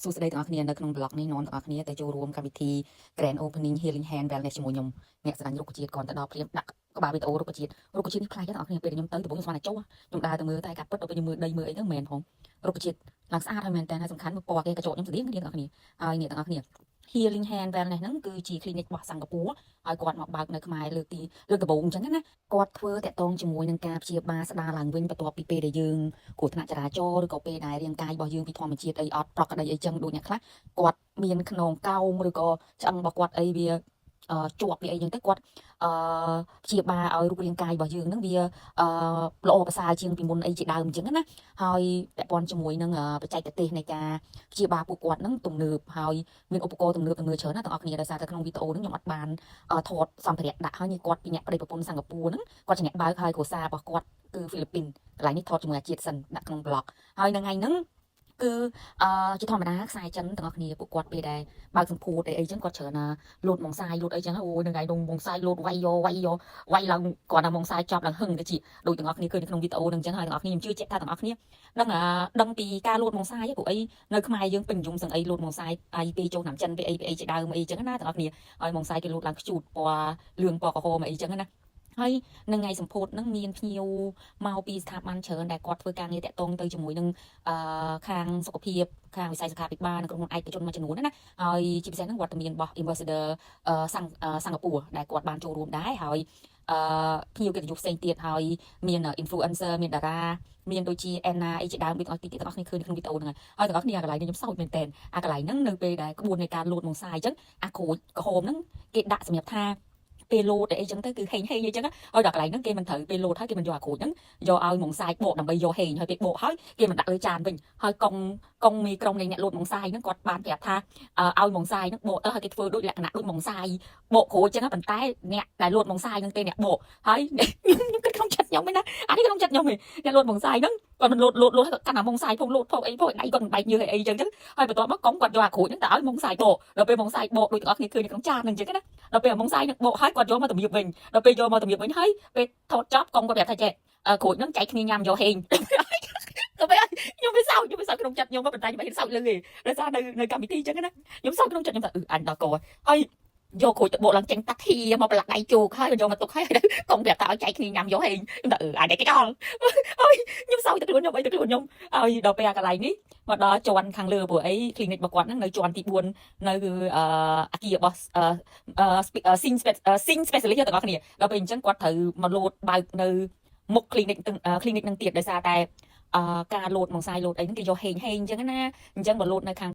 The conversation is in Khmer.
សួស្តីទាំងអស់គ្នានៅក្នុង vlog នេះនាំទាំងអស់គ្នាទៅចូលរួមកម្មវិធី Grand Opening Healing Hand Wellness ជាមួយខ្ញុំអ្នកស្រឡាញ់រុក្ខជាតិគាត់ទៅដល់ព្រាមដាក់ក្បាលវីដេអូរុក្ខជាតិរុក្ខជាតិនេះប្លែកទាំងអស់គ្នាពេលខ្ញុំទៅដំបូងខ្ញុំស្មានតែចូលខ្ញុំដើរទៅមើលតែការពិតដល់ពេលខ្ញុំមើលដីមើលអីទៅមិនមែនផងរុក្ខជាតិឡើងស្អាតហើយមែនតើហើយសំខាន់មើលពណ៌គេកញ្ចក់ខ្ញុំស្តៀងគ្នាទាំងអស់គ្នាហើយអ្នកទាំងអស់គ្នា Healing Hand Wellness ហ្នឹងគឺជា clinic របស់សិង្ហបុរីហើយគាត់មកបើកនៅខ្មែរលើកទីលើកដំបូងអញ្ចឹងណាគាត់ធ្វើតាក់ទងជាមួយនឹងការព្យាបាលស្ដារឡើងវិញបន្ទាប់ពីពេលដែលយើងគ្រោះថ្នាក់ចរាចរណ៍ឬក៏ពេលដែលរាងកាយរបស់យើងពីធម្មជាតិអីអត់ប្រក្រតីអីចឹងដូចអ្នកខ្លះគាត់មានខ្នងកោងឬក៏ឆ្អឹងរបស់គាត់អីវាជាប់ពីអីចឹងទៅគាត់ព្យាបាលឲ្យរូបរាងកាយរបស់យើងហ្នឹងវាល្អប្រសើរជាងពីមុនអីជាដើមអញ្ចឹងណាហើយពាក់ព័ន្ធជាមួយនឹងបច្ចេកទេសនៃការព្យាបាលពួកគាត់ហ្នឹងទំនើបហើយមានឧបករណ៍ទំនើបទំនើបច្រើនណាស់ទាំងអស់គ្នាដោយសារតែក្នុងវីដេអូហ្នឹងខ្ញុំអត់បានថតសម្ភារៈដាក់ហើយនេះគាត់ពីអ្នកប្តីប្រពន្ធសិង្ហបុរីហ្នឹងគាត់ជាអ្នកបើកហើយគ្រួសាររបស់គាត់គឺហ្វីលីពីនកន្លែងនេះថតជាមួយអាជាតិសិនដាក់ក្នុង vlog ហើយនៅថ្ងៃហ្នឹងគឺជាធម្មតាខ្សែចិនទាំងអស់គ្នាពួកគាត់ពេលដែលបើកសម្ពោធអីអីចឹងគាត់ច្រើនណាលោតម៉ងសាយលោតអីចឹងអូយនៅថ្ងៃនោះម៉ងសាយលោតវាយយកវាយយកវាយឡើងគាត់ថាម៉ងសាយចប់ឡើងហឹងទៅជាដូចទាំងអស់គ្នាឃើញនៅក្នុងវីដេអូហ្នឹងចឹងហើយទាំងអស់គ្នាខ្ញុំជឿជាក់ថាទាំងអស់គ្នានឹងដឹងពីការលោតម៉ងសាយព្រោះអីនៅខ្មែរយើងពេញនិយមសឹងអីលោតម៉ងសាយអីពេលចូលឆ្នាំចិនពេលអីពេលអីជាដើមអីចឹងណាទាំងអស់គ្នាហើយម៉ងសាយគេលោតឡើងខ្ជូតពណ៌លឿងពណ៌ក្រហមអីចឹងណាហើយនៅថ្ងៃសម្ពោធហ្នឹងមានភ្ញៀវមកពីស្ថាប័នច្រើនដែលគាត់ធ្វើការងារតាក់ទងទៅជាមួយនឹងខាងសុខភាពខាងវិស័យសុខាភិបាលនិងក្រុមហ៊ុនឯកជនមួយចំនួនណាហើយជាពិសេសហ្នឹងវត្តមានរបស់ Ambassador សិង្ហបុរីដែលគាត់បានចូលរួមដែរហើយភ្ញៀវកិត្តិយសផ្សេងទៀតហើយមាន influencer មានតារាមានដូចជា Anna អីជាដើមដូចទាំងអស់ទីទាំងអស់គ្នាឃើញក្នុងវីដេអូហ្នឹងហើយទាំងអស់គ្នាអាកន្លែងនេះខ្ញុំសោចមែនតើអាកន្លែងហ្នឹងនៅពេលដែលក្បួននៃការលោតម៉ងសាយអញ្ចឹងអាក្រូចក្រហមហ្នឹងគេដាក់សម្រាប់ថាពេលលោតអីចឹងទៅគឺហេងហេងអីចឹងហើយដល់កន្លែងហ្នឹងគេមិនត្រូវពេលលោតហើយគេមិនយកអាក្រូចហ្នឹងយកឲ្យម៉ងសាយបកដើម្បីយកហេងហើយពេលបកហើយគេមិនដាក់លើចានវិញហើយកងកងមីក្រុមនៃអ្នកលោតម៉ងសាយហ្នឹងគាត់បានប្រាប់ថាឲ្យម៉ងសាយហ្នឹងបកទៅហើយគេធ្វើដូចលក្ខណៈដូចម៉ងសាយបកក្រូចចឹងប៉ុន្តែអ្នកដែលលោតម៉ងសាយហ្នឹងទេអ្នកបកហើយខ្ញុំគិតក្នុងចិត្តខ្ញុំឯណាអានេះក្នុងចិត្តខ្ញុំឯងអ្នកលោតម៉ងសាយហ្នឹងគាត់មិនលោតលោតលោតហើយកាន់អាម៉ងសាយផងលោតផងអីផងដៃគាត់មិនបែកញើសអីចឹងចឹងហើយបន្ទាប់មកកងគាត់យកអាក្រូចហ្នឹងទៅឲ្យម៉ងសាយបកដល់ពេលម៉ងសាយបកដូចទាំងអស់គ្នាឃើញនៅក្នុងចានហ្នឹងចឹងណាដល់ពេលម៉ងសាយហ្នឹងបកហើយគាត់យកមកតម្រៀបវិញដល់ពេលយកមកតម្រៀបវិញហើយពេលថតចប់កងគាត់ប្រាប់ថាចេះក្រូចហ្នឹងចែកគ្នាញ៉ាំយកហេងដល់ពេលខ្ញុំវាសោចខ្ញុំវាសោចក្នុងចិត្តខ្ញុំប៉ុន្តែខ្ញុំមិនហ៊ានសោចលឺទេដោយសារនៅកម្មវិធីចឹងណាខ្ញុំសោចក្នុងចិត្តខ្ញុំថាអឺអញដល់កហើយយកក្រូចទៅបកឡើងចេញតាក់ធីមកប្រឡាក់ដៃជោគហើយយកមកទុកហើយកងប្រាប់ថាឲ្យចែកគ្នាញ៉ាំយកហេងខ្ញុំថាអឺអញតែគេកលហើយខ្ញុំសោចទៅខ្លួនខ្ញុំអីទៅខ្លួនខ្ញុំហើយដល់ពេលអាកន្លែងនេះមកដល់ជាន់ខាងលើព្រោះអី clinic របស់គាត់ហ្នឹងនៅជាន់ទី4នៅអាគាររបស់ Sing Sing Specialist ទាំងអស់គ្នាដល់ពេលអញ្ចឹងគាត់ត្រូវមកលោតបើកនៅមុខ clinic ទាំង clinic ហ្នឹងទៀតដោយសារតែការលោតម៉ងសាយលោតអីហ្នឹងគេយកហេងហេងអញ្ចឹងណាអញ្ចឹងបើលោតនៅខាង